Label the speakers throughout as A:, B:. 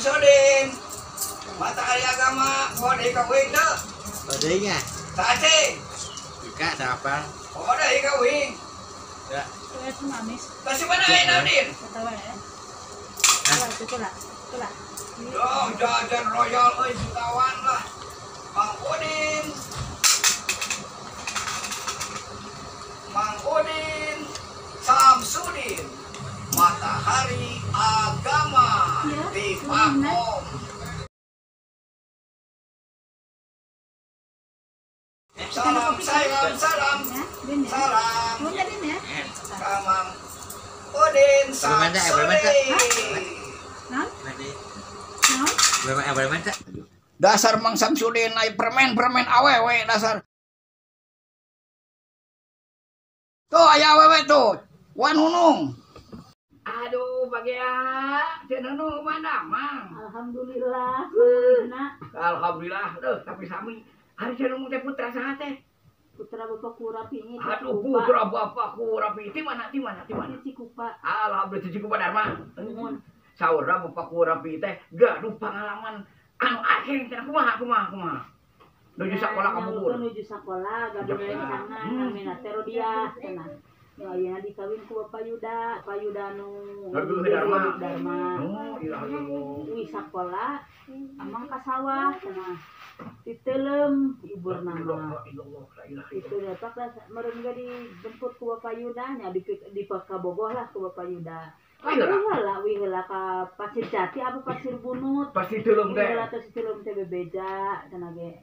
A: Samsudin. Matahari Agama, bode kawin teu?
B: Bode nya.
A: Sace.
B: Buka apa?
A: Bode kawin.
B: Ya.
C: Itu manis.
A: Kasih mana ayeuna Din?
C: Ketawa ya. Tuh lah. Tuh lah.
A: Duh, jajan royal euy jutawan lah. Mang Udin. Mang Udin Samsudin. Matahari Agama
C: ya,
A: di Pakom. Salam, salam, salam. Salam. Kamang Udin Samsudin. Dasar Mang Samsudin naik permen awewe dasar. Tuh aya awewe tuh. Wan hunung. Aduh, bagia, cenunu mana, Mang?
C: Alhamdulillah,
A: alhamdulillah, tuh, tapi sami. Hari cenunu teh putra saha teh?
C: Putra Bapak Kurapi.
A: Aduh, putra Bapak Kurapi. Di mana, di mana, di mana?
C: Di Cikupa.
A: Alhamdulillah, di Cikupa Dharma. Nuhun. Saurna Bapak Kurapi teh gaduh pengalaman anu akhir teh kumaha kumaha kumaha. Nuju sakola ka Bogor.
C: Nuju sakola, gaduh rencangan, namina teh Rodiah cenah. Nu ayeuna dikawin ku Bapak Yuda, Bapak Yuda nu
A: Dharma.
C: Dharma.
A: Oh, ilah.
C: Uih sakola amang ka sawah cenah. Ditelem iburna mah. Itu dapat lah meureun ge dijemput ku Bapak Yuda nya di Pakabogoh lah ku Bapak Yuda. Wih heula, wih heula ka Pasir Jati apa Pasir Bunut.
A: Pasti teuleum teh.
C: Wih heula teh teuleum teh bebeja cenah ge.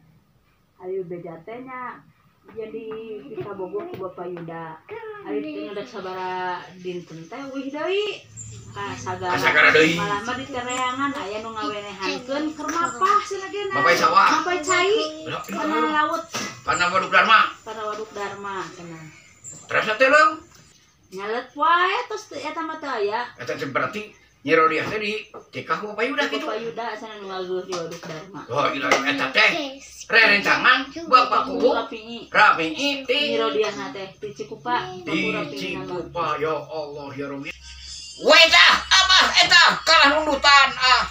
C: Ari bebeja teh nya jadi di Kabogoh ku Bapak Yuda. Ari teu ngedak sabara dinten teh wih deui ka sagara. Malah mah di tereangan aya nu ngawenehankeun keur mapah cenah ge.
A: Mapah sawah.
C: Mapah cai. Kana laut.
A: Kana Waduk Dharma.
C: Kana Waduk Dharma cenah.
A: Terasa teuleum.
C: Nyalet wae terus eta mah teu aya.
A: Eta teh berarti Nyi Rodiah teh di tikah ku Bapak Yuda kitu.
C: Bapak Yuda cenah nu ngageuleuh di Waduk Dharma.
A: Oh, ilah eta teh rerencangan Bapak Kubu Rapi'i ti
C: Nyi Rodiah na teh di Cikupa.
A: Di Cikupa ya Allah ya Rabbi. Weta abah eta kalah nundutan ah.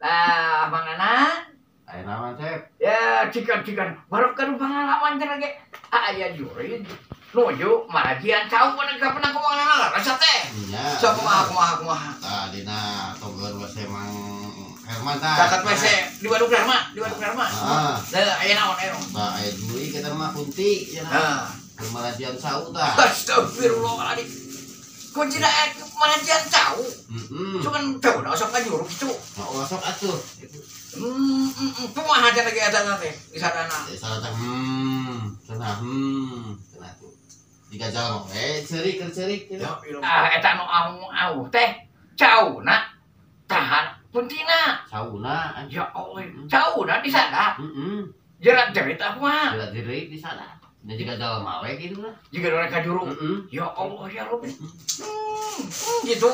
A: Tah Mang Nana.
B: Aya naon Cep?
A: Ya cikan-cikan baru kan pengalaman cenah ge. Aya jurid nuju marajian cau kana ka pernah kumaha nana rasa teh.
B: Nya.
A: Sok kumaha kumaha kumaha.
B: Tah dina togor WC Mang Herman tah.
A: Caket WC di Waduk Dharma, di Waduk Dharma.
B: Heeh.
A: Tah aya naon aya naon.
B: Tah aya juri kita mah kunti cenah.
A: Heeh.
B: Keur marajian cau tah.
A: Astagfirullahaladzim. Kunci da marajian cau.
B: Heeh.
A: Cuman cau da sok ngajuruk kitu.
B: Oh, sok atuh.
A: Kumaha cenah ge eta teh di sarana.
B: Di sarana teh cenah cenah tuh. Jika jalan cerik cerik
A: ya, ah eta nu au teh cauna tahan kuntina
B: cauna
A: ya Allah cauna di sana
B: heeh
A: jerat jerit aku mah
B: jerat jerit di sana dan jika jalan mawe gitu lah
A: jika orang kajuru ya Allah ya Rabbi gitu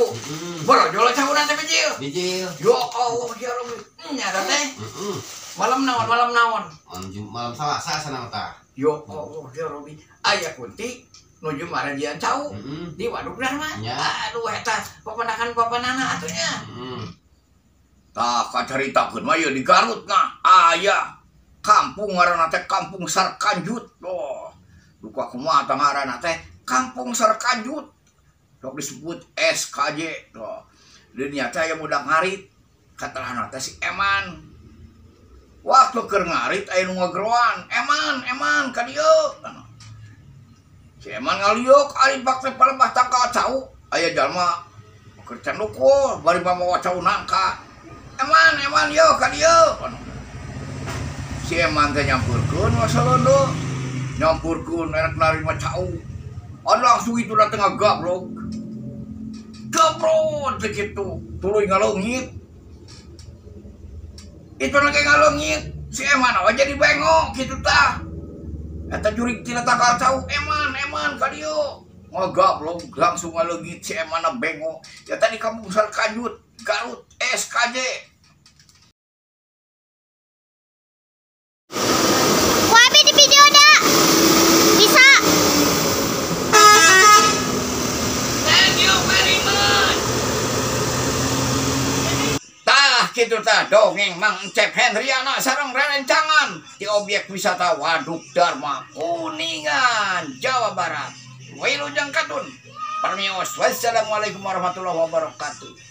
A: borojol cauna teh bijil
B: bijil
A: ya Allah ya Rabbi nyata teh malam naon
B: malam Selasa sana tah
A: ya Allah ya Rabbi aya kunti nuju marajian cau di Waduk Dharma.
B: Ya.
A: Aduh eta papandakan papanana atunya. Tah kacaritakeun mah ieu di Garut nah aya kampung ngaranna teh Kampung Sarkanjut. Oh, duka kumaha tah ngaranna teh Kampung Sarkanjut. Sok disebut SKJ. Tuh. Di dinya teh aya budak ngarit katalahna teh si Eman. Waktu keur ngarit aya nu ngageroan, "Eman, Eman ka dieu." Si Eman ngaliuk ari bak teh palebah tangkal cau aya jalma keur candukul bari mamawa cau nangka. Eman, Eman yo ka dieu. Si Eman teh nyampurkeun wasalondo. Nyampurkeun erek narima cau. Anu langsung itu dateng ngagablok. Gabrot teh kitu, tuluy ngaleungit. Itu lagi ngaleungit, si Eman aja jadi bengok kitu tah. Eta jurig tina tangkal cau, Eman, Eman ka dieu. Ngagablok langsung ngaleungit si Eman bengok. Ya tadi Kampung Sarkanjut, Garut, SKJ.
D: Wabi di video dah. Bisa.
A: Thank you very much. Tah Kitu tah dongeng Mang Encep Hendriana sareng rerencangan di objek wisata Waduk Darma, Kuningan, Jawa Barat. Wilujeng katun. Permios. Wassalamualaikum warahmatullahi wabarakatuh.